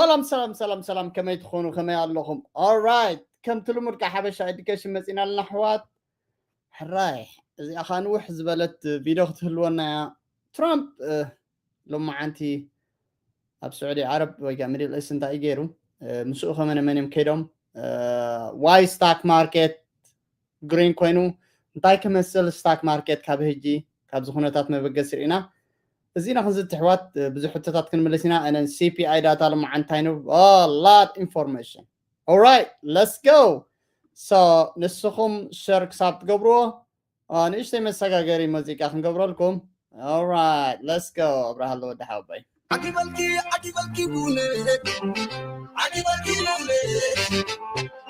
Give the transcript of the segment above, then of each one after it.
ሰላም ሰላም ሰላም ሰላም፣ ከመይ ትኾኑ? ከመይ ኣለኹም? Alright፣ ከምቲ ልሙድ ካብ ሓበሻ ኤዱኬሽን መፂና ኣለና ኣሕዋት። ሕራይ፣ እዚኣ ኸዓ ንውሕ ዝበለት ቪድዮ ክትህልወና እያ። ትራምፕ እ፣ ሎማዓንቲ ኣብ ስዑዲ ዓረብ ወይ ከዓ ሚድል ኢስት እንታይ እዩ ገይሩ? እ፣ ምስኡ ከመነ መን እዮም ከይዶም? ዋይ ስታክ ማርኬት ግሪን ኮይኑ እንታይ ክመስል ስታክ ማርኬት ካብ ህጂ ካብዚ ኩነታት መበገሲ ርኢና። እዚና ክንዝቲ ኣሕዋት ብዙሕ ሕቶታት ክንምልስ ኢና። እነን ሲ ፒ ኣይ ዳታ ልማዓንቲ እንታይ ነው? ላት ኢንፎርሜሽን። Alright, let's go. So ንስኹም ሸር ክሳብ ትገብርዎ አ፣ ንእሽተይ መሰጋገሪ ሙዚቃ ክንገብረልኩም። Alright, let's go. ኣብርሃ ኣሎ ወዲ ሓወቦይ። ዓጊበልኪ ዓጊበልኪ ቡነ ዓጊበልኪ ቡነ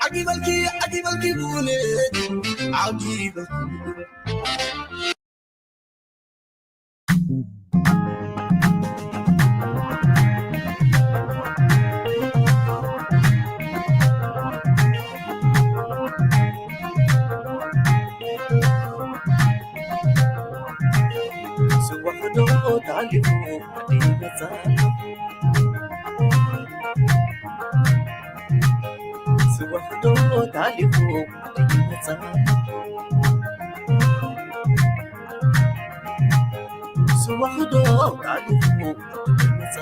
ዓጊበልኪ ዓጊበልኪ ቡነ ዓጊበልኪ ስወሕዶ ታሊፉ ይመጻ ስወሕዶ ታሊፉ ይመጻ ስወሕዶ ታሊፉ ይመጻ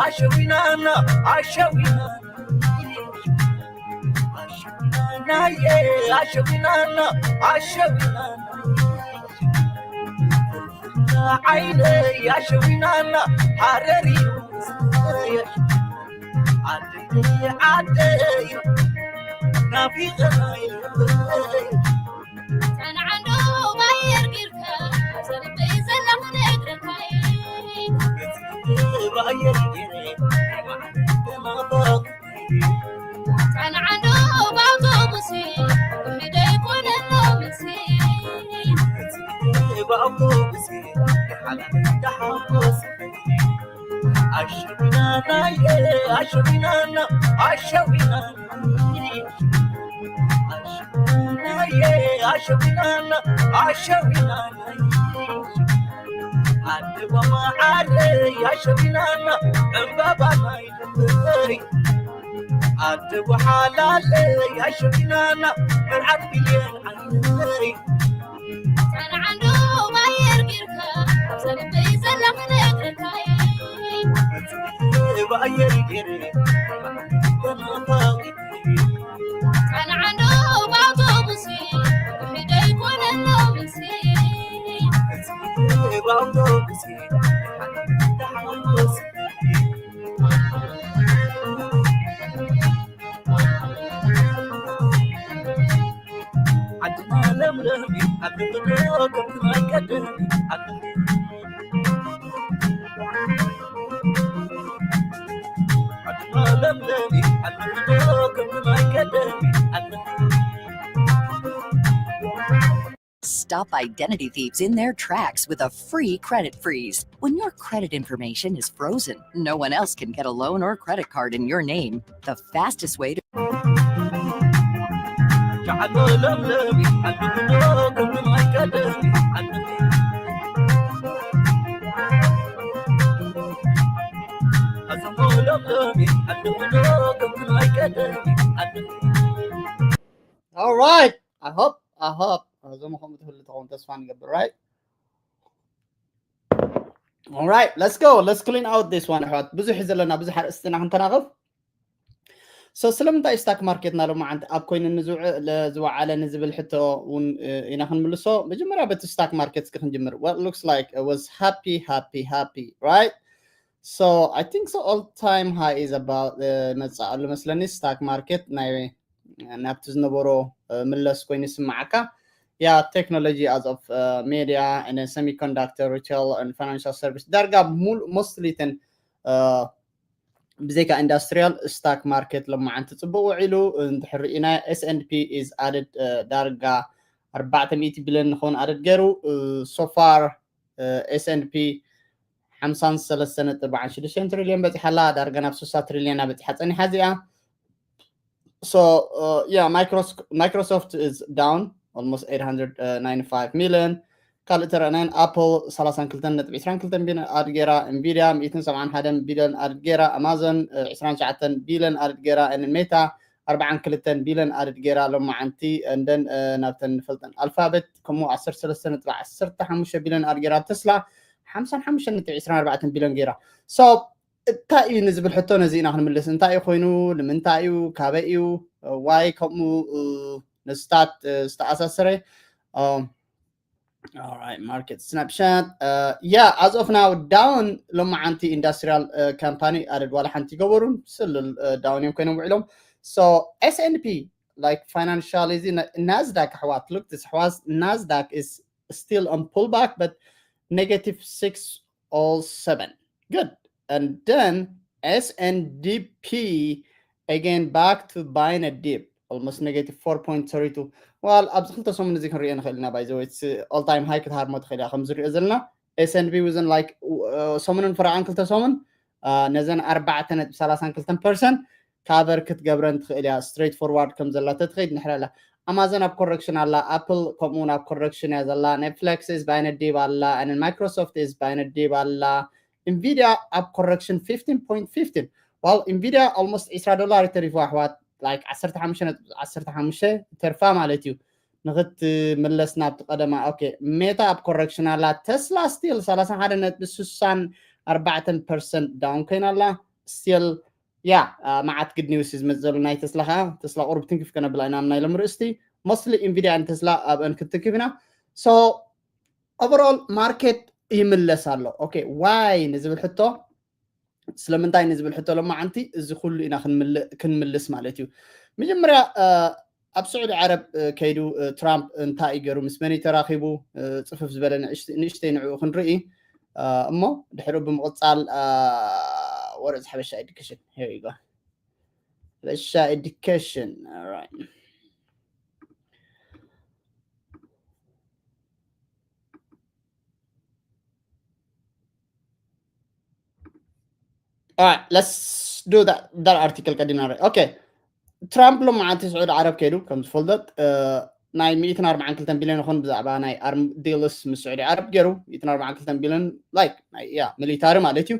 ኣሸዊናና ኣሸዊናና ኣሸዊናና ኣሸዊናና ኣሸዊናና ዓይነይ ኣሸዊናና ሃረር እዩ ዓደይ ዓደይ ናፊቐናይ ጸንዓንዶ ባየር ጌርካ ኣብ ሰልበይ ዘለኹ ነግረካይ ባየር ጌረ ተናፋቕ ጸንዓንዶ ብኣውቶቡስ ክንደይ ኮነሎ ምስ ብኣውቶቡስ ሓላል ተሓጎስ ኣሸዊናናየ ኣሸዊናና ኣሸዊናና ኣሸዊናናየ ኣሸዊናና ኣሸዊናና ኣደዋ መዓረይ ኣሸዊናና ዕምባባ ናይ ልበይ ኣደዋ ሓላለይ ኣሸዊናና መርዓት ሚልዮን ዓይነይ ጸንዓንዶ ባየር ጌርካ ኣብ ሰልበይ ዘለኹ ነግረካይ ባየር ጌረ ተናፋቂ ጸንዓንዶ ብኣውቶቡስ ውሒደይ ኮነሎ ምስ ብኣውቶቡስ ተሓጎስ ዓድና ለምለም ኣትብሎ ከምቲ ናይ ቀደም ዓድና ለምለም ኣትብሎ ከምቲ ናይ ቀደም Stop identity thieves in their tracks with a free credit freeze. When your credit information is frozen, no one else can get a loan or credit card in your name. The fastest way to All right. I hope, I hope እዞም ከምኡ ትህሉ ተኾን ተስፋ ንገብር፣ right? All right, let's go. Let's clean out this one. ኣሕዋት፣ ብዙሕ እዩ ዘለና፣ ብዙሕ ኣርእስቲ ኢና ክንተናኸፍ። So ስለምንታይ ስታክ ማርኬትና ሎማዓንቲ ኣብ ኮይኑ ንዝውዕ-፣ ለ-፣ ዝወዓለ ንዝብል ሕቶ እውን፣ እ፣ ኢና ክንምልሶ። መጀመርያ በቲ ስታክ ማርኬት እስኪ ክንጅምር። What looks like it was happy, happy, happy, right? So I think so all time high is about, እ፣ መጻእ ኣሎ መስለኒ። ስታክ ማርኬት ናይ ናብቲ ዝነበሮ፣ እ፣ ምለስ ኮይኑ ይስምዓካ። ያ ቴክኖሎጂ as of፣ እ፣ media and then semiconductor, retail and financial service ዳርጋ ሙሉ፣ mostly ተን፣ እ፣ ብዘይካ ኢንዳስትሪያል ስታክ ማርኬት ሎማዓንቲ ጽቡቕ ውዒሉ እንድሕር ርኢና S and P is added፣ እ፣ ዳርጋ ኣርባዕተ ሚእቲ ቢልዮን ንኸውን ኣደድ ገይሩ። እ፣ so far፣ እ፣ S and P ሓምሳን ሰለስተ ነጥቢ ኣርባዓን ሽዱሽተን ትሪልዮን በጺሓ ኣላ። ዳርጋ ናብ ስሳ ትሪልዮን በጺሓ ጸኒሓ እዚኣ። So, uh, yeah, Micros-, Microsoft is down almost eight hundred ninety-five million. ካልእ ተረእናን ኣፕል ሰላሳን ክልተን ነጥቢ ዕስራን ክልተን ቢልዮን ኣድ ገይራ፣ ኢንቪድያ ሚእትን ሰብዓን ሓደን ቢልዮን ኣድ ገይራ፣ ኣማዞን፣ እ፣ ዕስራን ትሽዓተን ቢልዮን ኣድ ገይራ፣ and ሜታ ኣርባዓን ክልተን ቢልዮን ኣድ ገይራ ሎማዓንቲ። And then፣ እ፣ ናብተን ንፈልጠን ኣልፋቤት ከምኡ ዓሰርተ ሰለስተ ነጥቢ ዓሰርተ ሓሙሽተ ቢልዮን ኣድ ገይራ፣ ተስላ ሓምሳን ሓሙሽተን ነጥቢ ዕስራን ኣርባዕተን ቢልዮን ገይራ። So እንታይ እዩ ንዝብል ሕቶ ነዚ ኢና ክንምልስ። እንታይ እዩ ኮይኑ? ንምንታይ እዩ? ካበይ እዩ? ዋይ ከምኡ፣ እ፣ ንስታት፣ እ፣ ዝተኣሳሰረ? እ፣ all right, market snapshot. እ፣ yeah, as of now down። ሎማዓንቲ ኢንዳስትሪያል፣ እ፣ ካምፓኒ ኣደድ ዋላ ሓንቲ ይገበሩን ስልል፣ እ፣ ዳውን እዮም ኮይኖም ውዒሎም። So S and P, like, financial እዚ ና-፣ ናዝዳክ ኣሕዋት፣ look this ኣሕዋት፣ ናዝዳክ is still on pullback, but negative six all seven. Good. And then S and P again back to buying a dip, almost negative four point thirty two. Well, ኣብዚ ክልተ ሰሙን እዚ ክንሪኦ ንኽእል ኢና። By the way, it's all time high ክትሃርሞ ትኽእል እያ። ከም ዝሪኦ ዘለና S and P within, like, uh, ሰሙንን ፍራዕን ክልተ ሰሙን፣ uh፣ ነዘን ኣርባዕተ ነጥቢ ሰላሳን ክልተን ፐርሰንት ካቨር ክትገብረን ትኽእል እያ። Straight forward ከም ዘላ ተትኸይድ ንሕረላ። ኣማዞን ኣብ ኮረክሽን ኣላ፣ ኣፕል ከምኡ እውን ኣብ ኮረክሽን እያ ዘላ፣ ኔትፍሊክስ is buying a dip ኣላ፣ and Microsoft is buying a dip ኣላ፣ ኢንቪድያ ኣብ ኮረክሽን fifteen point fifteen። Well, ኢንቪድያ almost ዕስራ ዶላር ተሪፉ ኣሕዋት፣ like ዓሰርተ ሓሙሽተ ነጥቢ ዓሰርተ ሓሙሽተ ተርፋ ማለት እዩ ንኽትምለስ ናብቲ ቀደማ። ኦኬ፣ ሜታ ኣብ ኮረክሽን ኣላ፣ ተስላ ስቲል ሰላሳ ሓደ ነጥቢ ስሳን ኣርባዕተን ፐርሰንት ዳውን ኮይና ኣላ። ስቲል ያ፣ አ፣ መዓት ግድ ኒውስ እዩ ዝመጽእ ዘሎ ናይ ተስላ ኸዓ። ተስላ ቁሩብ ትንክፍ ከነብላ ኢና ኣብ ናይ ሎሚ ርእስቲ። ሞስትሊ ኢንቪድያ ን ተስላ ኣብአን ክትንክፍ ኢና። So ኦቨርኦል ማርኬት ይምለስ ኣሎ። ኦኬ፣ ዋይ ንዝብል ሕቶ፣ ስለምንታይ ንዝብል ሕቶ ሎማዓንቲ እዚ ኩሉ ኢና ክንምል-፣ ክንምልስ ማለት እዩ። መጀመርያ፣ አ፣ ኣብ ስዑዲ ዓረብ፣ እ፣ ከይዱ፣ እ፣ ትራምፕ እንታይ እዩ ገይሩ? ምስ መን እዩ ተራኺቡ? እ፣ ጽፍፍ ዝበለ ንእሽተ-፣ ንእሽተይ ንዕኡ ክንርኢ፣ እ፣ እሞ ድሕሪኡ ብምቕጻል፣ እ፣ what is ሓበሻ ኤዱኬሽን? Here you go. ሓበሻ ኤዱኬሽን። All right. All right, let's do that, that article ቀዲና ንርኢ። ኦኬ፣ ትራምፕ ሎማዓንቲ ስዑዲ ዓረብ ከይዱ፣ ከም ዝፈልጠት፣ እ፣ ናይ ሚእትን ኣርባዓን ክልተን ቢልዮን ይኹን ብዛዕባ ናይ ኣርም ዲልስ ምስ ስዑዲ ዓረብ ገይሩ፣ ሚእትን ኣርባዓን ክልተን ቢልዮን፣ like፣ ናይ፣ ያ፣ ሚሊታሪ ማለት እዩ።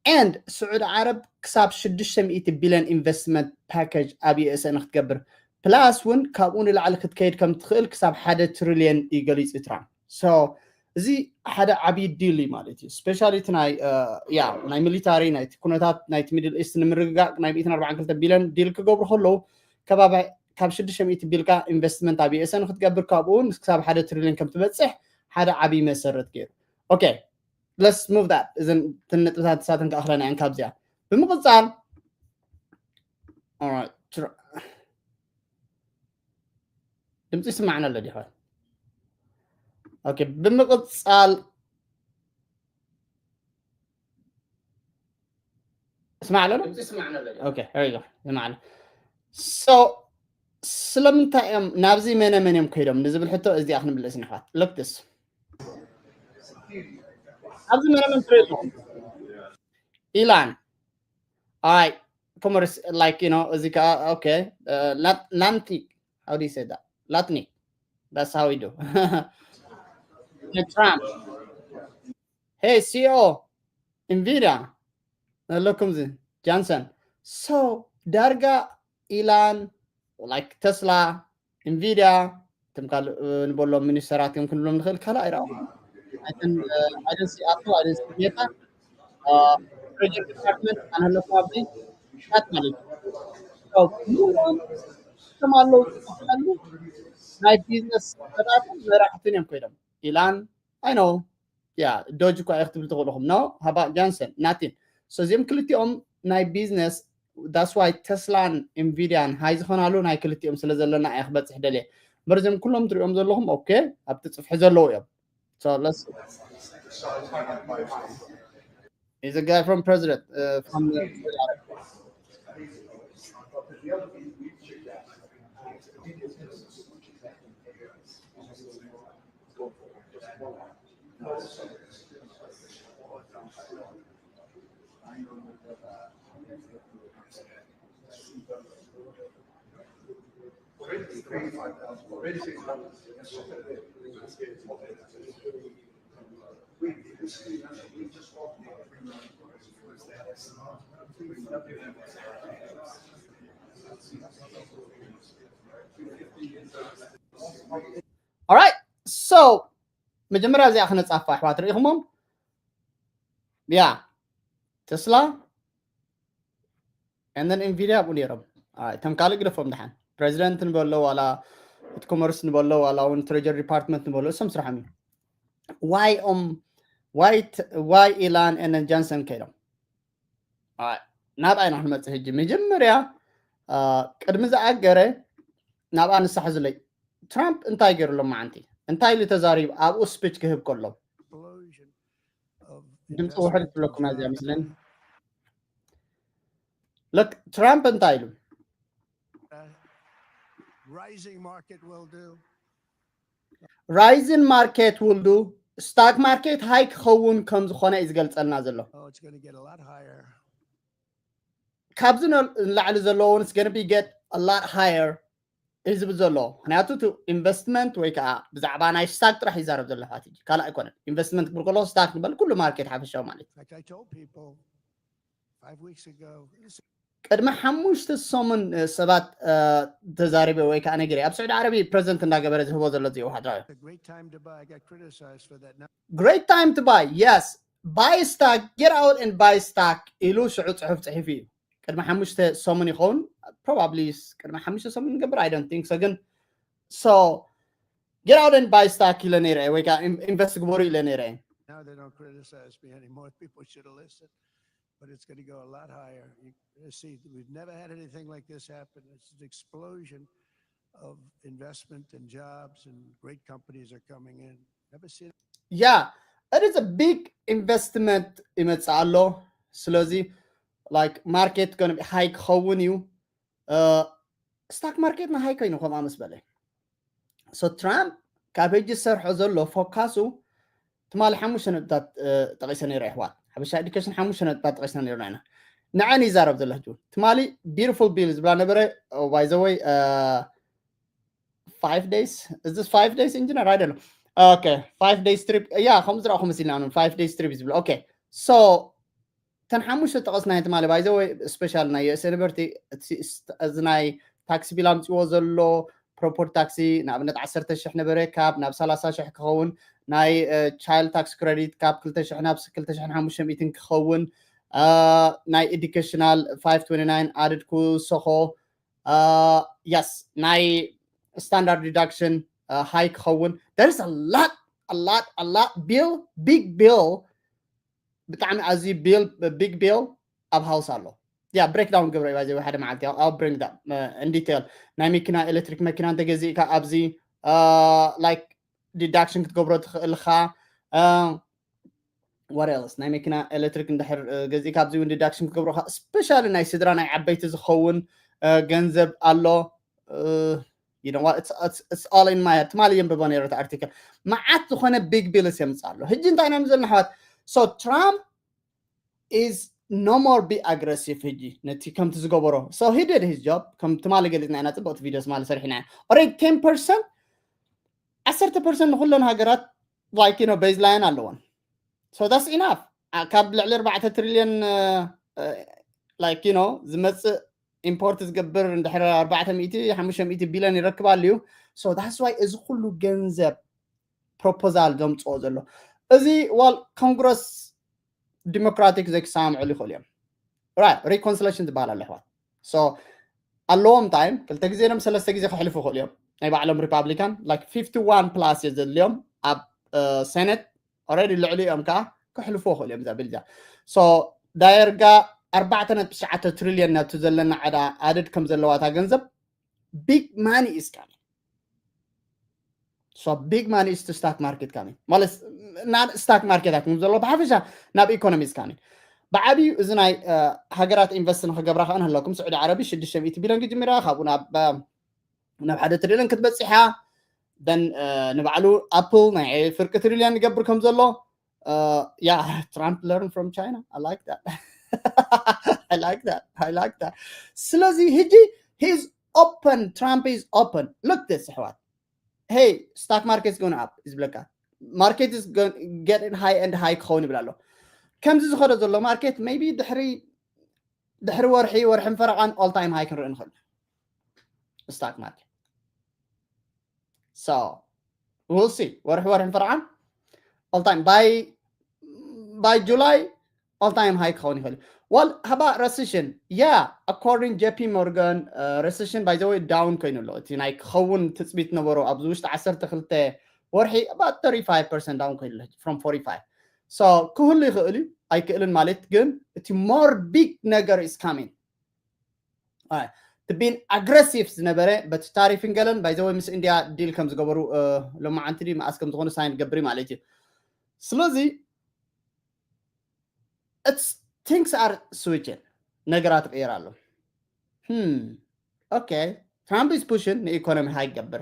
And ስዑዲ ዓረብ ክሳብ ሽዱሽተ ሚእቲ ቢልዮን ኢንቨስትመንት ፓኬጅ ኣብ ዩ ኤስ ኤ ንክትገብር፣ ፕላስ እውን ካብኡ ንላዕሊ ክትከይድ ከም ትኽእል ክሳብ ሓደ ትሪልዮን እዩ ገሊጹ ትራምፕ። So እዚ ሓደ ዓብዪ ዲል እዩ ማለት እዩ። ስፔሻሊ እቲ ናይ፣ እ፣ ያ፣ ናይ ሚሊታሪ፣ ናይቲ ኩነታት ናይቲ ሚድል ኢስት ንምርግጋእ ናይ ሚእትን ኣርባዓን ክልተ ቢልዮን ዲል ክገብሩ ከለዉ ከባቢ ካብ ሽዱሽተ ሚእቲ ቢልካ ኢንቨስትመንት ኣብ ዩ ኤስ ኤ ንክትገብር ካብኡ ክሳብ ሓደ ትሪልዮን ከም ትበጽሕ ሓደ ዓብዪ መሰረት ገይሩ። ኦኬ፣ let's move that። እዘን እተን ነጥብታት ንሳተን ክኣኽለና እየን ካብዚኣ። ብምቕጻል፣ all right፣ ትራ-፣ ድምፂ ይስማዕና ኣሎ ዲኻ? ኦኬ፣ ብምቕጻል፣ እስማዕ ኣሎ ዶ? ድምፂ ይስማዕና ኣሎ ዲኻ? ኦኬ፣ here you go። ይስማዕ ኣሎ። So ስለምንታይ እዮም ናብዚ መነ መን እዮም ከይዶም ንዝብል ሕቶ እዚኣ ክንምልስ ኢና ኣሕዋት። Look this። ኣብዚ መነ መን ትሪኦ ኣለኹም? ኢላን። ኣይ፣ ኮመርስ፣ like, you know፣ እዚ ከዓ፣ okay፣ uh, ላት-፣ ላንቲክ፣ how do you say that? ላትኒክ። That's how we do. ትራምፕ። Hey፣ ሲ ኢ ኦ፣ ኢንቪድያ፣ ኣለኩም እዚ፣ ጃንሰን። So ዳርጋ ኢላን፣ like፣ ተስላ፣ ኢንቪድያ፣ እቶም ካልእ፣ እ፣ ንበሎም ሚኒስተራት እዮም ክንብሎም ንኽእል፣ ካልእ ኣይረኣኹ። I can, uh, I don't see Apple, I don't see Meta. Uh, Treasury Department ኣነለኩም ኣብዚ ሻት ማለት እዩ። So፣ ምሁራን ስም ኣለዉ ዝኸፍለሉ ናይ ቢዝነስ ሰባትን መራሕትን እዮም ኮይኖም። ኢላን፣ I know። Yeah, ዶጅ እኳ እዩ ክትብል ትኽእሉ ኢኹም። No, how about Johnson? Nothing. So እዚኦም ክልቲኦም ናይ ቢዝነስ፣ that's why Tesla ን Nvidia ን ሃይ ዝኾናሉ ናይ ክልቲኦም ስለ ዘለና እየ ክበፅሕ ደልየ። እምበር እዚኦም ኩሎም ትሪኦም ዘለኹም፣ okay፣ ኣብቲ ፅፍሒ ዘለዉ እዮም። So let's see. He's a guy from president, uh, from the Alright, so መጀመርያ እዚኣ ክነጻፋ ኣሕዋት ርኢኹሞም? ያ፣ ተስላ and then Nvidia ኣብኡ ነይሮም። Alright፣ እቶም ካልእ ግደፎም ደሓን። ፕሬዚደንት ንበሎ ዋላ እቲ ኮመርስ ንበሎ ዋላ እውን ትሬጀሪ ዲፓርትመንት ንበሎ እሶም ስራሖም እዩ። ዋይ ኦም ዋይ ኢላን ኤነን ጃንሰን ከይዶም? ናብኣ ኢና ክንመፅእ ሕጂ። መጀመርያ ቅድሚ ዝኣገረ ናብኣ ንሳሕ ዝለይ ትራምፕ እንታይ ገይሩ ሎም መዓንቲ እንታይ ኢሉ ተዛሪቡ ኣብኡ ስፒች ክህብ ከሎ ድምፂ ውሕድ ትብለኩም እዚኣ ምስለን ትራምፕ እንታይ ኢሉ Rising market will do. Rising market will do stock market ሃይ ክኸውን ከም ዝኾነ እዩ ዝገልፀልና ዘሎ። Oh, it's going to get a lot higher. ካብዚ ንላዕሊ ዘለዎን it's going to be get a lot higher እዩ ዝብል ዘሎ። ምክንያቱ እቲ ኢንቨስትመንት ወይ ከዓ ብዛዕባ ናይ ስታክ ጥራሕ ይዛረብ ዘሎ ኣሕዋት፣ ካልእ ኣይኮነን። ኢንቨስትመንት ክብል ከለዎ ስታክ ንበል ኩሉ ማርኬት ሓፈሻዊ ማለት እዩ። In fact, I told people five weeks ago, this is ቅድሚ ሓሙሽተ ሰሙን ሰባት ተዛሪበ ወይ ከዓ ነጊረ ኣብ ስዑዲ ዓረቢ ፕሬዚደንት እንዳገበረ ዝህቦ ዘሎ እዚ ውሓድራዊ a great time to buy. I got criticized for that. Now, great time to buy, yes, buy stock, get out and buy stock ኢሉ ሽዑ ፅሑፍ ፅሒፉ እዩ። ቅድሚ ሓሙሽተ ሰሙን ይኸውን፣ probably ቅድሚ ሓሙሽተ ሰሙን ንገብር I don't think so ግን so get out and buy stock ኢለ ነይረ ወይ ከዓ ኢንቨስት ግበሩ ኢለ ነይረ። Now they don't criticize me anymore. People should have listened. But it's going to go a lot higher. You see, we've never had anything like this happen. It's an explosion of investment and jobs, and great companies are coming in. Never seen. Yeah, it is a big investment ይመፅእ ኣሎ። ስለዚ like market ሃይ ክኸውን እዩ። ስታክ ማርኬትና ሃይ ኮይኑ ከምኣ ምስ በለ so ትራምፕ ካብ ሕጂ ዝሰርሖ ዘሎ ፎካሱ ትማሊ ሓሙሽተ ነጥብታት ጠቂሰ ነይረ። ኣሕዋት ሓበሻ ኤዱኬሽን ሓሙሽተ ነጥብታት ጠቂስና ነይርና ኢና። ንዐን ይዛረብ ዘሎ ሕጂ ትማሊ beautiful bill ዝብላ ነበረ። By the way, five days, is this five days ኢንጂነር? I don't know. Okay, five days trip, yeah, ከም ዝረእኹ መሲልና five days trip ዝብሎ። Okay, so እተን ሓሙሽተ ጠቐስናዮ ትማሊ by the way special ናይ USA ዩኒቨርሲቲ እዚ ናይ ታክሲ ቢል ኣምፅዎ ዘሎ ፕሮፖርቲ ታክሲ ንኣብነት ዓሰርተ ሽሕ ነበረ ካብ ናብ ሰላሳ ሽሕ ክኸውን ናይ child tax credit ካብ ክልተ ሽሕ ናብ ክልተ ሽሕን ሓሙሽተ ሚእትን ክኸውን ናይ educational five twenty nine ኣድድ ክውሰኾ yes ናይ standard deduction ሃይ ክኸውን there is a lot a lot a lot bill big bill ብጣዕሚ ኣዝዩ ቢል ቢግ ቢል ኣብ ሃውስ ኣሎ። Yeah, breakdown ግብረ እዩ ባይዘ ሓደ መዓልቲ I'll bring that in detail ናይ መኪና ኤሌክትሪክ መኪና እንተገዚእካ ኣብዚ like deduction ክትገብሮ ትኽእልኻ። What else? ናይ መኪና ኤሌክትሪክ እንድሕር ገዚእካ ኣብዚ እውን deduction ክትገብሮ especially ናይ ስድራ ናይ ዓበይቲ ዝኸውን ገንዘብ ኣሎ። You know what? It's, it's, it's all in my head. ትማሊ የንብቦ ነይረ እቲ ኣርቲክል። መዓት ዝኾነ big bills የምፅእ ኣሎ። ሕጂ እንታይ ኢና ዘለና ኣሕዋት? So Trump is no more be aggressive ሕጂ ነቲ ከምቲ ዝገበሮ so he did his job። ከም ትማሊ ገሊፅና ኢና ፅብቕቲ ቪድዮ ትማሊ ሰሪሕና ኢና። Already ten percent ዓሰርተ percent ንኩለን ሃገራት like you know baseline ኣለወን። So that's enough። ካብ ልዕሊ ኣርባዕተ ትሪልዮን like you know ዝመፅእ ኢምፖርት ዝገብር እንድሕር ኣርባዕተ ሚእቲ ሓሙሽተ ሚእቲ ቢልዮን ይረክብ ኣልዩ። So that's why እዚ ኩሉ ገንዘብ ፕሮፖዛል ዘምፅኦ ዘሎ እዚ ዋል ኮንግረስ ዲሞክራቲክ ዘይክሰማምዕሉ ይኽእሉ እዮም። ራይት፣ ሪኮንሲሌሽን ዝበሃል ኣሎ ኣሕዋት። ሶ ኣለዎም ታይም፣ ክልተ ግዜ ሎም ሰለስተ ግዜ ክሕልፉ ይኽእሉ እዮም። ናይ ባዕሎም ሪፓብሊካን ላይክ ፊፍቲ ዋን ፕላስ እየ ዘድልዮም ኣብ ሴኔት። ኦረዲ ልዕሊ እዮም ከዓ ክሕልፉ ይኽእሉ እዮም እዛ ቢል እዚኣ። ሶ ዳየርጋ ኣርባዕተ ነጥቢ ትሽዓተ ትሪልዮን ናብቲ ዘለና ዕዳ ኣድድ ከም ዘለዋ እታ ገንዘብ፣ ቢግ ማኒ ኢስ ካሚንግ። ሶ ቢግ ማኒ ኢስ ቱ ስታክ ማርኬት ካሚንግ ማለት ናብ ስታክ ማርኬታት ከም ዘሎ ብሓፈሻ ናብ ኢኮኖሚ ኢስ ካሚንግ። ብዓብዩ እዚ ናይ ሃገራት ኢንቨስት ንክገብራ ከዓ ንህለኩም ስዑዲ ዓረቢ ሽዱሽተ ሚእቲ ቢልዮን ክጅምራ ካብኡ ናብ ናብ ሓደ ትሪልዮን ክትበፅሓ ደን ንባዕሉ ኣፕል ናይ ፍርቂ ትሪልዮን ይገብር ከም ዘሎ። Yeah, Trump learn from China. I like that. I like that. I like that. ስለዚ ሕጂ he's open. Trump is open. Look this ኣሕዋት. Hey, stock market is going up. ዝብለካ market is getting high and high ክኸውን ይብል ኣሎ። ከምዚ ዝኸደ ዘሎ ማርኬት maybe ድሕሪ ድሕሪ ወርሒ ወርሕን ፈረቓን all time high ክንርኢ ንኽእል። ስታክ ማርኬት so we'll see. ወርሒ ወርሕን ፈረቓን all time by by July all time high ክኸውን ይኽእል። Well, how about recession? Yeah, according J P Morgan, recession by the way down ኮይኑ ኣሎ። እቲ ናይ ክኸውን ትፅቢት ነበሮ ኣብዚ ውሽጢ ዓሰርተ ክልተ ወርሒ about thirty-five percent down ኮይኑ ኣሎ from forty-five. So ክህሉ ይኽእል እዩ ኣይክእልን ማለት ግን እቲ more big ነገር is coming. Right. Being aggressive ዝነበረ በቲ ታሪፍን ገለን by the way ምስ ኢንድያ ዲል ከም ዝገበሩ ሎማዓንቲ ድዩ መዓስ ከም ዝኾኑ ሳይን ገብሪ ማለት እዩ። ስለዚ it's things are switching. ነገራት ይቕየር ኣሎ። Okay, Trump is pushing ንኢኮኖሚ ሃይ ይገብር።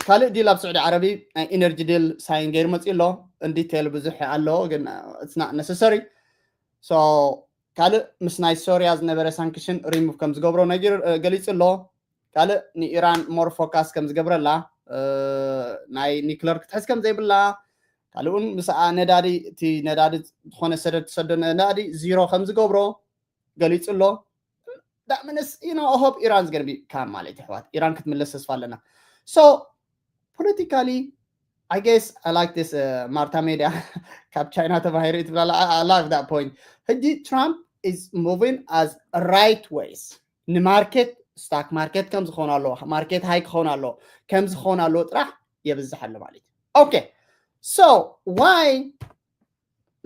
ካልእ ዲል ኣብ ስዑዲ ዓረቢ ናይ ኢነርጂ ዲል ሳይን ገይሩ መፅኡ ኣሎ። ኢን ዲቴል ብዙሕ ኣሎ ግን it's not necessary. So ካልእ ምስ ናይ ሶርያ ዝነበረ ሳንክሽን ሪሙቭ ከም ዝገብሮ ነጊሩ ገሊፁ ኣሎ። ካልእ ንኢራን ሞር ፎካስ ከም ዝገብረላ ናይ ኒክለር ክትሕዝ ከም ዘይብላ ካልእውን ምስኣ ነዳዲ እቲ ነዳዲ ዝኾነ ሰደድ ትሰዶ ነዳዲ ዚሮ ከም ዝገብሮ ገሊፁ ኣሎ። ዳእምንስ ኢኖ ሆፕ ኢራን ዝገርቢ ካም ማለት ኣሕዋት ኢራን ክትምለስ ተስፋ ኣለና። So politically I guess I like this ማርታ ሜድያ ካብ ቻይና ተባሂሩ ትብላላ። I love that point. ሕጂ Trump is moving as right ways ንማርኬት ስታክ ማርኬት ከም ዝኾኑ ኣለዎ ማርኬት ሃይ ክኸውን ኣለዎ ከም ዝኾኑ ኣለዎ ጥራሕ የብዝሕ ኣሎ ማለት እዩ። Okay, so why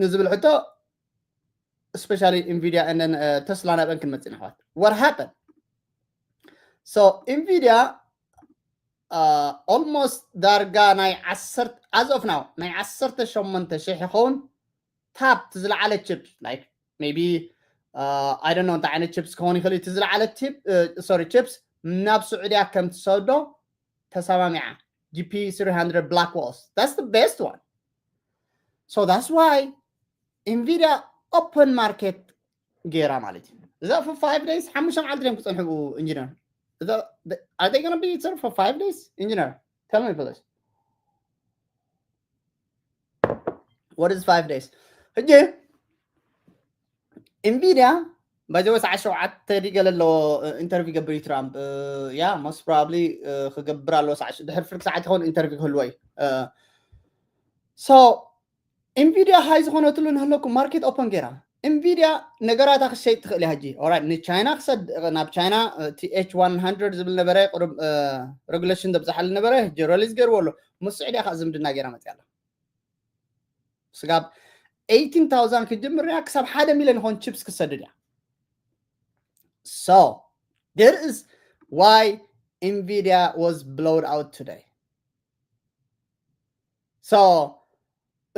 ንዝብል ሕቶ especially Nvidia and then Tesla ናብአን ክንመፅእ ንሕዋት። What happened? So Nvidia almost ዳርጋ ናይ ዓሰርተ as of now ናይ ዓሰርተ ሸሞንተ ሽሕ ይኸውን ታፕ ዝለዓለ ቺፕ like maybe I don't know እንታይ ዓይነት ቺፕስ ክኸውን ይኽእል እዩ። እቲ ዝለዓለ ቺፕ ሶሪ ቺፕስ ናብ ስዑድያ ከም ትሰዶ ተሰማሚዓ። G P three hundred Blackwells that's the best one. So that's why Nvidia open market ገይራ ማለት እዩ። እዛ for five days ሓሙሽተ መዓልቲ ድዮም ክፀንሑ ኢንጂነር? Are they gonna be there for five days? Engineer, tell me please. What is five days? ሕጂ ኢንቪድያ by the way ሰዓት ሸውዓተ ድዩ ገለ ኣለዎ ኢንተርቪው ገብር እዩ ትራምፕ። Yeah, most probably ክገብር ኣለዎ። ድሕሪ ፍርቂ ሰዓት ይኸውን ኢንተርቪው ክህልዎ እዩ። So ኢንቪድያ ሃይ ዝኾነትሉ ንህለኩም ማርኬት ኦፐን ገይራ ኢንቪድያ ነገራታ ክሸይጥ ትኽእል እያ። ሕጂ ኦራይት ንቻይና ክሰድ ናብ ቻይና እቲ ኤች ዋን ሃንድረድ ዝብል ነበረ ቅሩብ ሬጉሌሽን ዘብዝሓሉ ነበረ። ሕጂ ሪሊዝ ገይርዎ ኣሎ። ምስ ስዑድያ ከዓ ዝምድና ገይራ መፅያ ኣላ። ስጋብ ኤይቲን ታውዛንድ ክጅምር እያ ክሳብ ሓደ ሚሊዮን ይኾን ቺፕስ ክሰድድ እያ። So that is why Nvidia was blown out today. So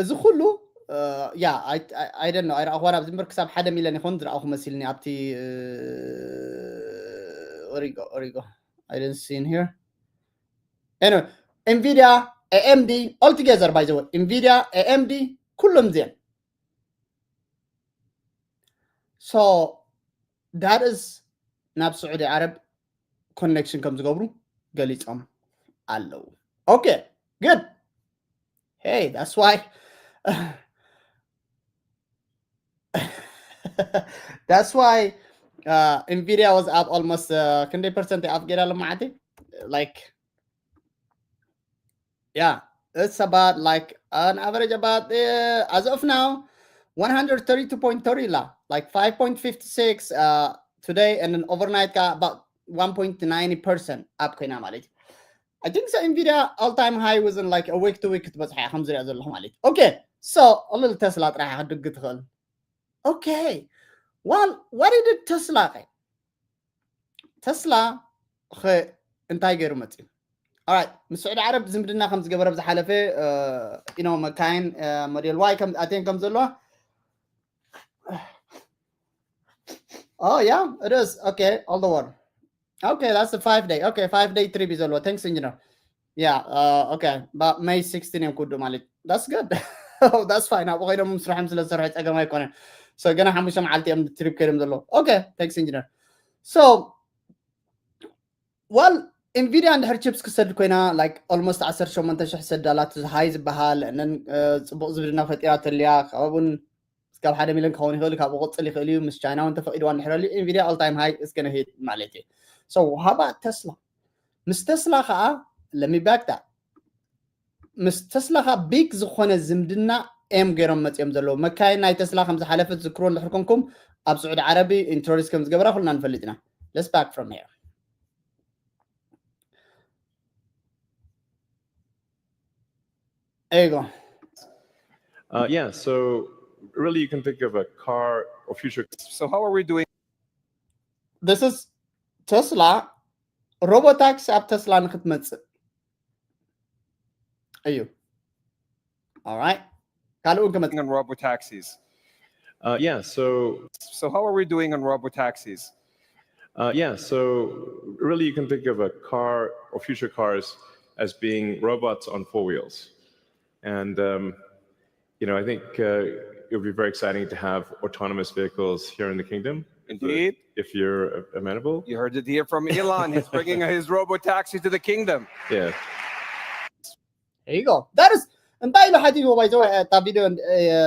እዚ ኩሉ ያ I don't know ኣይረኣኹዋን ኣብዚ ምበር ክሳብ ሓደ ሚሊዮን ይኾን ዝረኣኹ መሲልኒ ኣብቲ ኦሪጎ ኦሪጎ I didn't see in here. Anyway, Nvidia, A M D, all together by the way, Nvidia, A M D ኩሎም እዚኦም። So that is ናብ ስዑዲ ዓረብ ኮኔክሽን ከም ዝገብሩ ገሊፆም ኣለዉ። Okay, good. Hey, that's why that's why uh, Nvidia was up almost uh, ክንደይ ፐርሰንት ኣፍ ገይራ ሎማዓንቲ? Like yeah, It's about like an average about uh, as of now one hundred thirty-two point thirty la, like five point five six uh, today, and then overnight got about one point nine percent up ኮይና ማለት እዩ። I think so Nvidia all time high was in like a week to week ክትበጽሓ እያ ከም ዝሪኣ ዘለኹ ማለት እዩ። Okay, so a little Tesla ጥራሕ ክትድግ ትኽእል። Okay, well, what did Tesla ኸ? ተስላ ኸ እንታይ ገይሩ መፅዩ? Alright, ምስ ስዑዲ ዓረብ ዝምድና ከም ዝገበረ ብዝሓለፈ ኢኖ መካይን ሞዴል ዋይ ኣትየን ከም ዘለዋ Oh yeah, it is. Okay, all the world. Okay, that's a five day. Okay, five day trip is all. Thanks, engineer. Yeah, uh, okay. But May sixteen እዮም ክውድኡ ማለት that's good. That's fine. ኣብኡ ኮይኖም ስራሖም ስለ ዝሰርሑ ፀገም ኣይኮነን። So ገና ሓሙሽተ መዓልቲ እዮም ትሪፕ ከይዶም ዘለዉ። Okay, thanክስ ኢንጂነር። So well, Nvidia እንድሕር ቺፕስ ክሰድ ኮይና like almost ዓሰርተ ሸሞንተ ሺሕ ሰድ ኣላት ሃይ ዝበሃል እነን ፅቡቅ ዝምድና ፈጢራ ተልያ ካብኡን እስካብ ሓደ ሚሊዮን ክኸውን ይኽእል ካብኡ ቅፅል ይኽእል እዩ ምስ ቻይና እውን ተፈቂድዋ እንድሕረልዩ Nvidia all time high is gonna hit ማለት እዩ። So how about Tesla? ምስ ተስላ ከዓ let me back that ምስ ተስላ ከዓ ቢግ ዝኾነ ዝምድና እዮም ገይሮም መፅኦም ዘለዉ። መካይን ናይ ተስላ ከም ዝሓለፈ ትዝክርዎ እንድሕር ኮንኩም ኣብ ስዑዲ ዓረቢ ኢንትሮዲስ ከም ዝገበራ ኩልና ንፈልጥ ኢና። Let's back from here. There you go. Uh, yeah, so really you can think of a car or future. So how are we doing? This is Tesla. Robotaxi ኣብ ተስላ ንክትመፅእ እዩ። All right. ካልእ እውን ክመፅእ On robo taxis. Uh, yeah, so So how are we doing on robo taxis? uh, yeah, so really you can think of a car or future cars as being robots on four wheels, and um, you know I think uh, it would be very exciting to have autonomous vehicles here in the kingdom. Indeed. If you're amenable. You heard it here from Elon. He's bringing his robo taxi to the kingdom. Yeah. There you go. That is እንታይ ኢሉ ሓቲትዎ ባይዘወ እታ ቪድዮ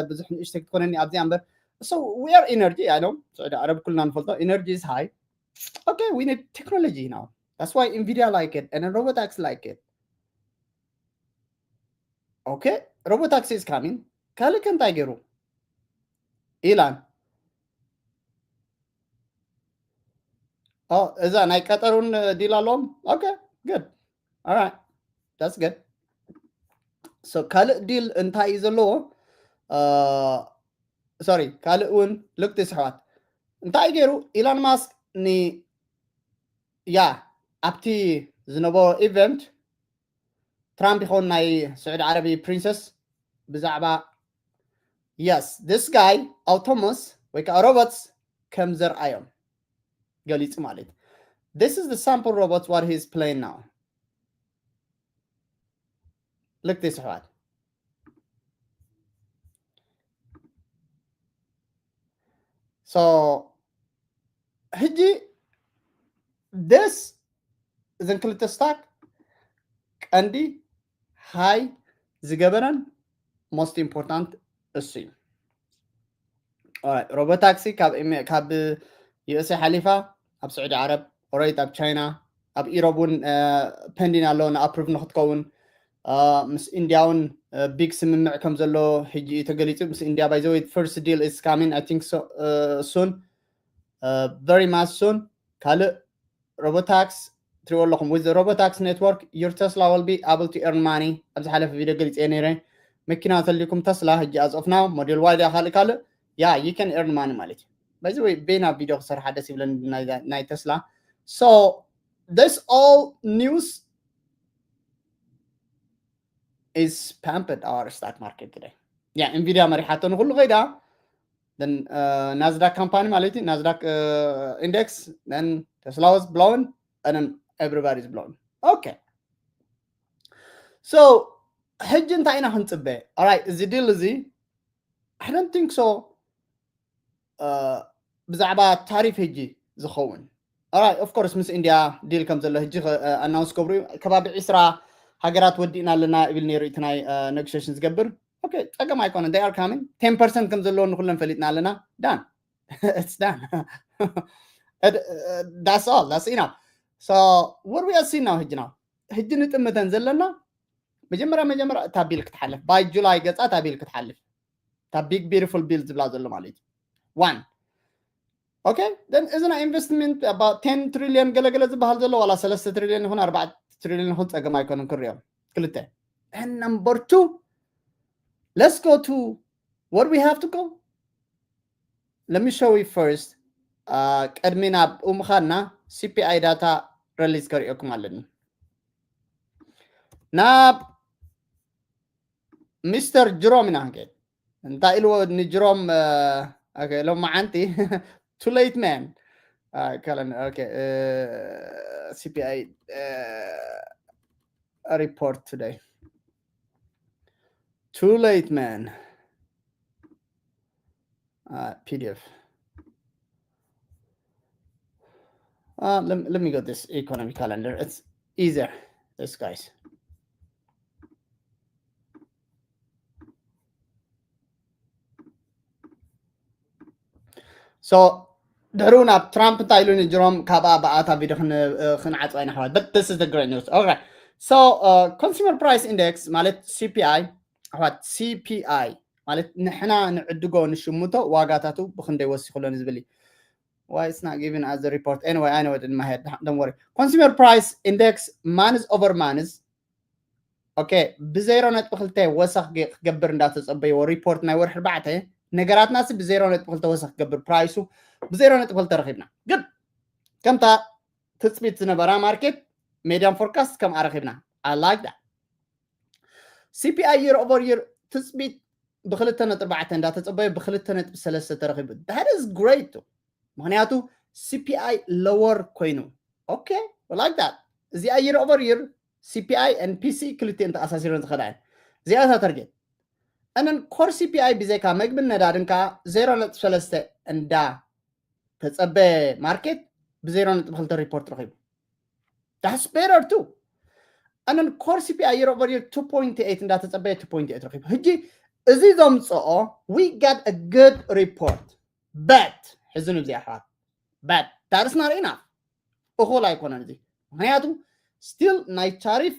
ብዙሕ ንእሽተ ክትኮነኒ ኣብዚኣ እምበር so we are energy I know ስዑዲ ዓረብ ኩልና ንፈልጦ energy is high okay we need technology now that's why Nvidia like it and Robotaxi like it okay Robotaxi is coming ካልእ ከ እንታይ ገይሩ ኢላን እዛ ናይ ቀጠሩን ዲል ኣለዎም okay good all right that's good so ካልእ ዲል እንታይ እዩ ዘለዎ sorry ካልእ እውን ልክቲ ስሕዋት እንታይ ገይሩ ኢላን ማስክ ን ያ ኣብቲ ዝነበሮ event ትራምፕ ይኸውን ናይ ስዑዲ ዓረቢ ፕሪንሰስ ብዛዕባ yes this guy autonomous ወይ ከዓ robots ከም ዘርኣዮም ገሊፁ ማለት this is the sample robots what he's playing now ልክቲ ስሕዋት so ሕጂ this እዘን ክልተ ስታክ ቀንዲ ሃይ ዝገበረን most important እሱ እዩ Robotaxi ካብ ካብ USA ሓሊፋ ኣብ ስዑዲ ዓረብ ኦረይት ኣብ ቻይና ኣብ ኢሮብ እውን ፐንዲን ኣሎ ንኣፕሩቭ ንክትከውን ምስ ኢንድያ እውን ቢግ ስምምዕ ከም ዘሎ ሕጂ እዩ ተገሊፁ ምስ ኢንድያ ባይዘወይ first deal is coming I think soon very much soon ካልእ Robotaxi ትሪእዎ ኣለኹም with Robotaxi network your Tesla will be able to earn money ኣብ ዝሓለፈ ቪድዮ ገሊፀ ነይረ መኪና ተልኩም ተስላ ሕጂ as of now ሞዴል ዋይ ድያ ካልእ ካልእ yeah you can earn money ማለት እዩ በዚ ወይ ቤና ቪድዮ ክሰርሓ ደስ ይብለኒ ናይ ተስላ so this all news is pumped our stock market today yeah Nvidia መሪሓቶ ንኩሉ ከይዳ Nasdaq company ማለት እዩ Nasdaq index then Tesla was blown and then everybody is blown okay so ሕጂ እንታይ ኢና ክንፅበ right እዚ ዲል እዚ I don't think so ብዛዕባ ታሪፍ ሕጂ ዝኸውን right of course ምስ ኢንድያ ዲል ከም ዘሎ ሕጂ ኣናውንስ ገብሩ ከባቢ ዒስራ ሃገራት ወዲእና ኣለና ይብል ነይሩ እቲ ናይ negotiation ዝገብር okay ፀገም ኣይኮነን they are coming ten percent ከም ዘለዎ ንኩለን ፈሊጥና ኣለና done it's done that's all that's enough so what we are seeing now ሕጂ now ሕጂ ንጥምተን ዘለና መጀመርያ መጀመርያ እታ ቢል ክትሓልፍ፣ by July ገጻ እታ ቢል ክትሓልፍ፣ እታ big beautiful bill ዝብላ ዘሎ ማለት እዩ። One. Okay, then እዚ ናይ ኢንቨስትመንት about ten trillion ገለገለ ዝበሃል ዘሎ ዋላ ሰለስተ ትሪልዮን ይኹን ኣርባዕተ ትሪልዮን ይኹን ጸገም ኣይኮነን ክርዮ። ክልተ። And number two, let's go to what we have to go. Let me show you first. Uh, ቅድሚ ናብ ምኻድና C P I data release ከርእየኩም ኣለኒ። ናብ ሚስተር ጅሮም ኢና ክንከይድ። እንታይ ኢልዎ ንጅሮም? ኦኬ፣ ሎማዓንቲ too late man. C P I report today. Too late man. P D F. Let me go this economy calendar. It's easier. This, guys. So ድሕሩ ናብ ትራምፕ እንታይ ኢሉ ንጅሮም ካብኣ ብኣታ ቪድዮ ክንዓፅዋ ኢና ኣሕዋት። But this is the great news. Okay. So consumer price index ማለት C P I ኣሕዋት፣ C P I ማለት ንሕና ንዕድጎ ንሽምቶ ዋጋታቱ ብክንደይ ወሲኹ ኣሎ ንዝብል እዩ። Why it's not giving us the report? Anyway, I know it in my head. Don't worry. Consumer price index month over month. Okay, ብዜሮ ነጥቢ ክልተ ወሰኽ ክገብር እንዳተጸበይዎ ሪፖርት ናይ ወርሒ ኣርባዕተ ነገራትናሲ ብዜሮ ነጥቢ ክልተ ወሰኽ ክገብር ፕራይሱ ብዜሮ ነጥቢ ክልተ ረኺብና። Good. ከምታ ትጽቢት ዝነበራ ማርኬት median forecast ከምኣ ረኺብና። I like that. C P I year over year ትጽቢት ብክልተ ነጥቢ ኣርባዕተ እንዳተጸበየ ብክልተ ነጥቢ ሰለስተ ተረኺቡ። That is great. ምኽንያቱ C P I lower ኮይኑ። Okay, we like that. እዚኣ year over year C P I and P C ክልቲኤን ተኣሳሲረን ዝኸዳ እየን። እዚኣ እታ ታርጌት። And then core C P I ብዘይካ መግብን ነዳድን ከዓ ዜሮ ነጥቢ ሰለስተ እንዳ ተጸበየ ማርኬት ብዜሮ ነጥቢ ክልተ ሪፖርት ረኺቡ። That's better too. And then core C P I year over year two point eight እንዳተጸበየ two point eight ረኺቡ። ሕጂ እዚ ዘምጽኦ we got a good report. But ሕዝኑ እዚ ኣሕዋት፣ but that's not enough. እኹል ኣይኮነን እዚ። ምኽንያቱ still ናይ ታሪፍ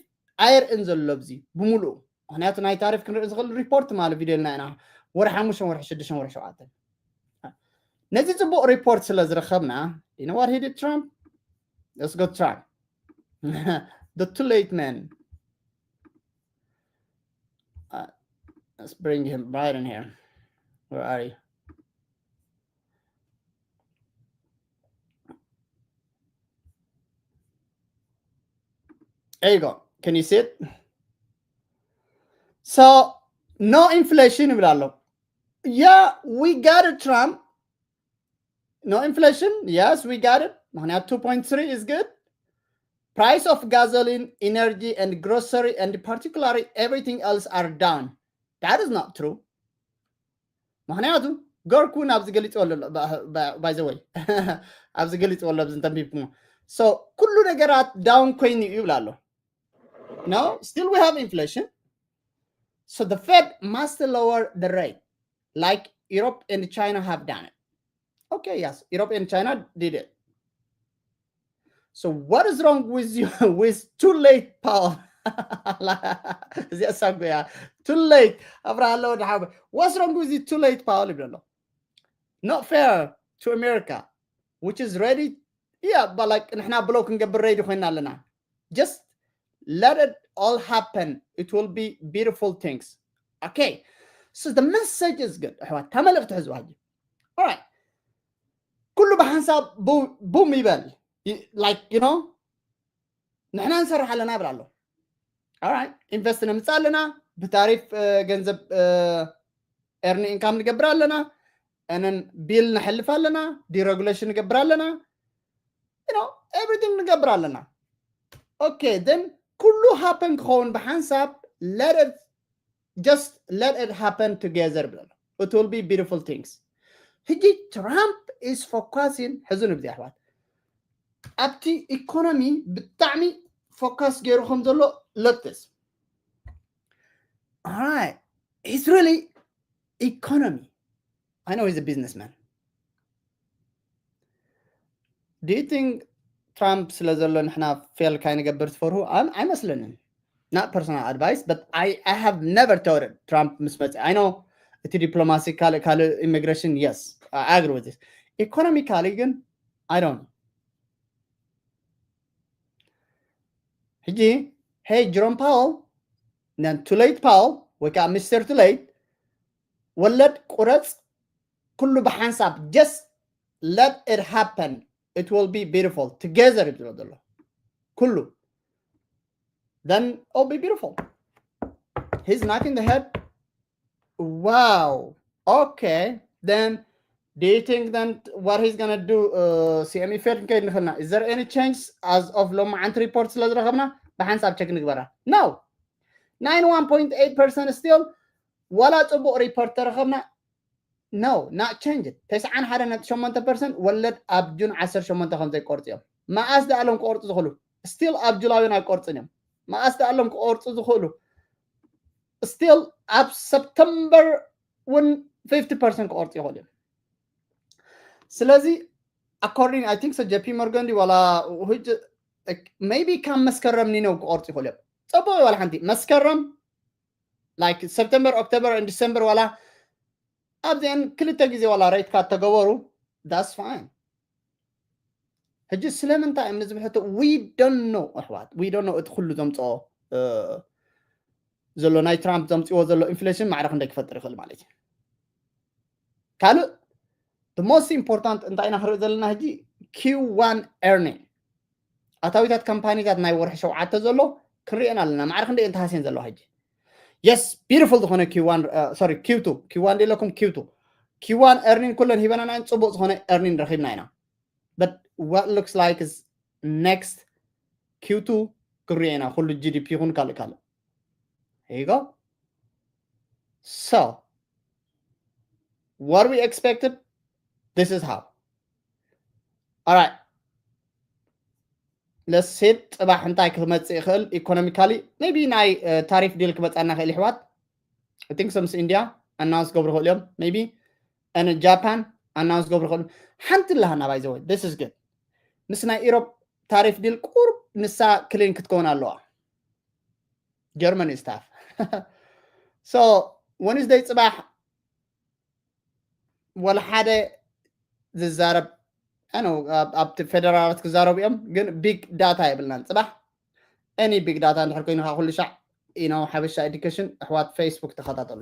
ኣይርእን ዘሎ ኣብዚ ብምሉኡ። ምኽንያቱ ናይ ታሪፍ ክንርኢ ዝኽእል ሪፖርት ማለት ቪድዮ ኢልና ኢና ወርሒ ሓሙሽተ፣ ወርሒ ሽዱሽተ፣ ወርሒ ሸውዓተ። ነዚ ጽቡቕ ሪፖርት ስለ ዝረኸብና you know what he did, Trump? Let's go Trump. The too late man. Let's bring him right in here. Where are you? There you go. Can you see it? So no inflation ይብል ኣሎ። Yeah, we got it, Trump. No inflation. Yes, we got it. ምኽንያቱ two point three is good. Price of gasoline, energy and grocery and particularly everything else are down. That is not true. ምኽንያቱ ገርኩ እውን ኣብዚ ገሊፅዎ ኣሎ። By the way, ኣብዚ ገሊፅዎ ኣሎ፣ ኣብዚ እንተንቢብኩሞ። So ኩሉ ነገራት down ኮይኑ እዩ ይብል ኣሎ። No, still we have inflation. So the Fed must lower the rate like Europe and China have done it. Okay, yes, Europe and China did it. So what is wrong with you with too late Powell? እዚኣ ሳጉያ too late ኣብርሃ ኣለወ ድሓ what's wrong with you too late Powell ይብለሎ። Not fair to America, which is ready. Yeah, but like ንሕና ብሎ ክንገብር ready ኮይና ኣለና። Just let it all happen. It will be beautiful things. Okay. So the message is good. ኣሕዋት፣ እታ መልእኽቲ ሕዝዋ ሕጂ። All right. ኩሉ ብሓንሳብ ቡ- ቡም ይበል። ይ- like you know ንሕና ንሰርሕ ኣለና ይብል ኣሎ። All right. ኢንቨስት ነምፅእ ኣለና፣ ብታሪፍ ገንዘብ earn income ንገብር ኣለና፣ and then ቢል ነሕልፍ ኣለና፣ deregulation ንገብር ኣለና፣ you know everything ንገብር ኣለና። Okay, then ኩሉ happen ክኸውን ብሓንሳብ let it just let it happen together ብለሎ። It will be beautiful things. ሕጂ ትራምፕ is focusing ሕዚ ንብዚ ኣሕዋት ኣብቲ ኢኮኖሚ ብጣዕሚ ፎካስ ገይሩ ከም ዘሎ let this. All right, he's really economy. I know he's a businessman. Do you think ትራምፕ ስለ ዘሎ ንሕና ፌል ካይንገብር ትፈርሁ? ኣን- ኣይመስለንን። not personal advice, but I, I have never told Trump ምስ መጽ I know እቲ ዲፕሎማሲ ካልእ ካልእ ኢሚግሬሽን yes, I agree with this. ኢኮኖሚካሊ ግን I don't know. ሕጂ hey Jerome Powell, then too late Powell ወይ ከዓ ሚስተር too late ወለድ ቁረጽ፣ ኩሉ ብሓንሳብ just let it happen, it will be beautiful together ይብሎ ዘሎ ኩሉ then it'll be beautiful. He's knocking the head. Wow. Okay. Then do you think then what he's gonna do? Uh, C M E Fed ንከይድ ንኽልና is there any change as of ሎማዓንቲ ሪፖርት ስለ ዝረኸብና ብሓንሳብ ቸክ ንግበራ? No. Ninety-one point eight percent still ዋላ ጽቡቕ ሪፖርት ተረኸብና no, not change. ተስዓን ሓደ ነጥቢ ሸሞንተ ፐርሰንት ወለድ ኣብ ጁን ዓሰርተ ሸሞንተ ከም ዘይቆርጹ እዮም። መኣስ ደኣሎም ክቆርጹ ዝኽእሉ? ስቲል ኣብ ጁላይን ኣይቆርጽን እዮም። መኣስ ደኣሎም ክቆርጹ ዝኽእሉ? ስቲል ኣብ ሰፕተምበር እውን ፊፍቲ ፐርሰንት ክቆርጹ ይኽእሉ እዮም። ስለዚ according I think so J P Morgan ድዩ ዋላ ሕጂ maybe ካብ መስከረም ኒነው ክቆርጹ ይኽእሉ እዮም። ጽቡቕ እዩ ዋላ ሓንቲ መስከረም like September, October and December ዋላ ኣብዚአን ክልተ ግዜ ዋላ ሬት ካት ተገበሩ that's fine። ሕጂ ስለምንታይ እዮም ንዝብሕቱ we don't know ኣሕዋት we don't know እቲ ኩሉ ዘምፅኦ ዘሎ ናይ ትራምፕ ዘምፅዎ ዘሎ ኢንፍሌሽን ማዕረ ክንደይ ክፈጥር ይኽእል ማለት እዩ። ካልእ the most important እንታይ ኢና ክርኢ ዘለና ሕጂ Q one earning ኣታዊታት ካምፓኒታት ናይ ወርሒ ሸውዓተ ዘሎ ክንሪአን ኣለና። ማዕረ ክንደይ እንተሃስየን ዘለዋ ሕጂ yes beautiful ዝኾነ Q one sorry Q two Q one ደለኩም Q two Q one earning ኩለን ሂበናና ጽቡቕ ዝኾነ earning ረኺብና ኢና። But what looks like is next Q two ክንሪኦ ኢና ኩሉ G D P ይኹን ካልእ ካልእ። Here you go. So what we expected, this is how. All right. Let's see ጽባሕ እንታይ ክመጽእ ይኽእል ኢኮኖሚካሊ maybe ናይ ታሪፍ ዲል ክመጻና ይኽእል ይሕዋት። I think so ምስ ኢንድያ ኣናውንስ ገብሩ ይኽእሉ እዮም maybe and Japan ኣናውንስ ገብሩ ይኽእሉ። ሓንቲ ኣለሃና by the way this is good ምስ ናይ ኢሮፕ ታሪፍ ዲል ቁርብ ንሳ ክሊን ክትከውን ኣለዋ። ጀርመን staff so Wednesday ጽባሕ ወላ ሓደ ዝዛረብ ኣብቲ ፌደራላት ክዛረቡ እዮም ግን big data የብልናን ጽባሕ any big data እንድሕር ኮይኑ ከዓ ኩሉ ሻዕ ኢኖ ሓበሻ ኤዱኬሽን ኣሕዋት ፌስቡክ ተኸታተሉ።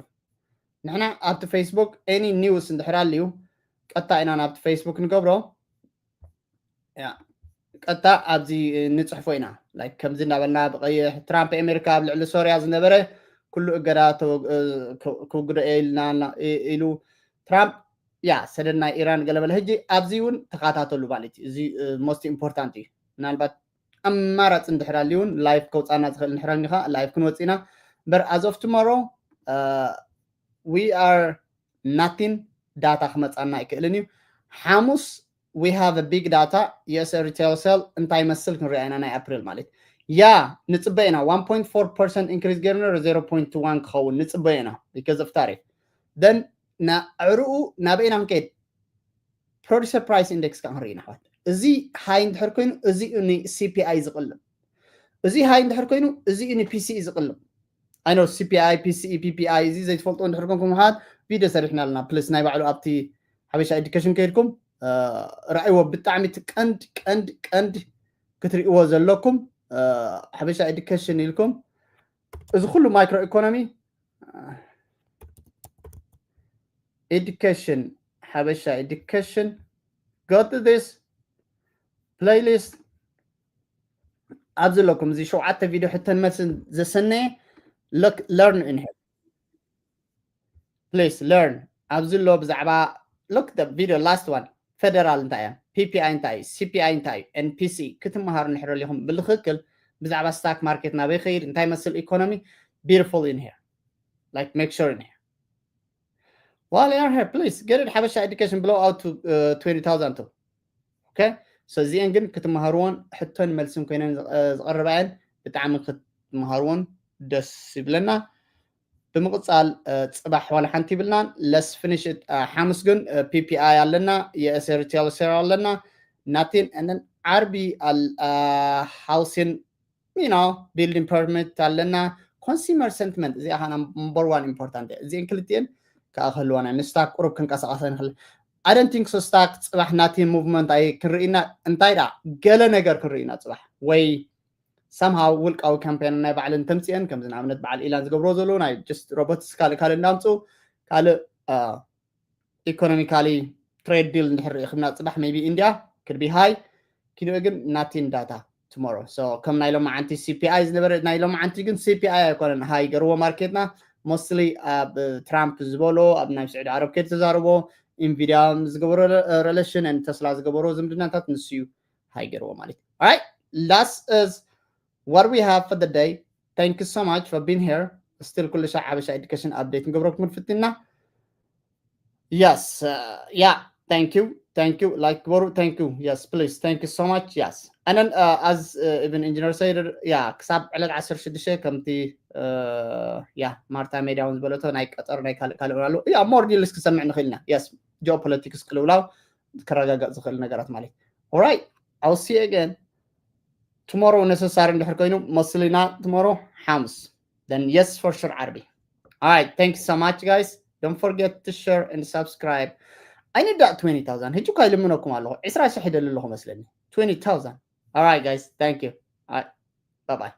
ንሕና ኣብቲ ፌስቡክ any news እንድሕር ኣልዩ ቀጥታ ኢና ናብቲ ፌስቡክ ንገብሮ። ቀጥታ ኣብዚ ንፅሕፎ ኢና like ከምዚ እናበልና ብቀይሕ ትራምፕ ኣሜሪካ ኣብ ልዕሊ ሶርያ ዝነበረ ኩሉ እገዳ ክውግዶ ኢልና ኢሉ ትራምፕ ያ ሰደድ ናይ ኢራን ገለበለ ሕጂ ኣብዚ እውን ተኸታተሉ ማለት እዩ። እዚ most important እዩ። ምናልባት ኣማራፂ እንድሕር ኣልዩ እውን live ከውፃና ዝኽእል እንድሕር ኣልዩ ከዓ live ክንወፅ ኢና። But as of tomorrow we are nothing data ክመፃና ኣይክእልን እዩ። ሓሙስ we have a big data US retail sale እንታይ ይመስል ክንሪኣ ኢና ናይ ኣፕሪል ማለት ያ ንፅበ ኢና one point four percent increase ገይሩ ነሩ zero point one ክኸውን ንፅበ ኢና because of tariff then ንዕኡ ናበይ ኢና ክንከይድ producer price index ከዓ ክንርኢ ኢና ኣሕዋት። እዚ high እንድሕር ኮይኑ እዚ እዩ ን C P I ዝቕልብ። እዚ high እንድሕር ኮይኑ እዚ እዩ ን P C E ዝቕልብ። I know C P I P C E P P I እዚ ዘይትፈልጡ እንድሕር ኮንኩም ኣሕዋት ቪድዮ ሰሪሕና ኣለና። ፕሊስ ናይ ባዕሉ ኣብቲ ሓበሻ ኤዱኬሽን ከይድኩም ረኣይዎ። ብጣዕሚ እቲ ቀንድ ቀንድ ቀንድ ክትርእይዎ ዘለኩም ሓበሻ ኤዱኬሽን ኢልኩም እዚ ኩሉ ማይክሮ ኢኮኖሚ ኤዱኬሽን ሓበሻ ኤዱኬሽን go to this playlist ኣብዚ ኣለኩም እዚ ሸውዓተ ቪድዮ ሕተን መልስን ዘሰነየ learn in here please learn ኣብዚ ኣሎ ብዛዕባ look the video last one ፌደራል እንታይ እያ PPI እንታይ እዩ CPI እንታይ እዩ NPC ክትመሃሩ እንድሕር ኣለኹም ብትኽክል ብዛዕባ ስታክ ማርኬት ናበይ ከይድ እንታይ መስል ኢኮኖሚ beautiful in here like make sure in here while you are here please get it ሓበሻ ኤዱኬሽን ብለው out to twenty thousand too okay so እዚአን ግን ክትመሃርዎን ሕቶን መልስን ኮይነን ዝቐርባ እየን ብጣዕሚ ክትመሃርዎን ደስ ይብለና ብምቕፃል ፅባሕ ዋላ ሓንቲ ይብልናን let's finish ሓሙስ ግን PPI ኣለና የእስር ቴልሰር ኣለና nothing and then ዓርቢ housing you know building permit ኣለና። Consumer sentiment እዚኣ ከዓ number one important እዚአን ክልቲአን ከዓ ክህልዋና ንስታክ ቁሩብ ክንቀሳቀሳ ንክእል። I don't think so ስታክ ፅባሕ ናቲ movement ኣይ ክንርኢና እንታይ ዳ ገለ ነገር ክንርኢና ፅባሕ ወይ somehow ውልቃዊ ካምፔን ናይ ባዕለን ተምፅአን ከምዚ ንኣብነት በዓል ኢላን ዝገብሮ ዘሎ ናይ just robots ካልእ ካልእ እንዳምፁ ካልእ economically trade deal እንድሕር ርኢኽና ፅባሕ maybe ኢንድያ could be high ኪዶ ግን ናቲን ዳታ tomorrow so ከም ናይ ሎማዓንቲ CPI ዝነበረ ናይ ሎማዓንቲ ግን CPI ኣይኮነን ሃይ ገርዎ ማርኬትና mostly ኣብ ትራምፕ ዝበሎ ኣብ ናይ ስዑዲ ዓረብ ከይድ ተዛርቦ ኢንቪድያ ዝገበሮ relation and ተስላ ዝገበሮ ዝምድናታት ንሱ እዩ ሃይ ገርዎ ማለት እዩ። Alright, that is what we have for the day. Thank you so much for being here. Still ኩሉ ሻዕ ሓበሻ education update ንገብረኩም ንፍትና። Yes, uh, yeah, thank you, thank you. Like ግበሩ thank you. Yes, please, thank you so much. Yes, and then uh, as uh, even engineer said, yeah, ክሳብ ዕለት ዓሰርተ ሽዱሽተ ከምቲ uh, yeah ማርታ ሜድያ እውን ዝበለቶ ናይ ቀጠር ናይ ካልእ ካልእ ኣሎ። Yeah, more deals ክሰምዕ ንኽእልና። Yes, geopolitics ቅልውላው ክረጋጋእ ዝኽእል ነገራት ማለት። Alright, I'll see you again tomorrow. Necessary እንድሕር ኮይኑ መስልና tomorrow ሓሙስ then yes for sure ዓርቢ. Alright, thank you so much guys. Don't forget to share and subscribe. I need that twenty thousand. ሕጂ እኳ ይልምነኩም ኣለኹ። ዕስራ ሽሕ ይደሊ ኣለኹ መስለኒ። Twenty thousand. Alright guys, thank you. Alright, bye bye.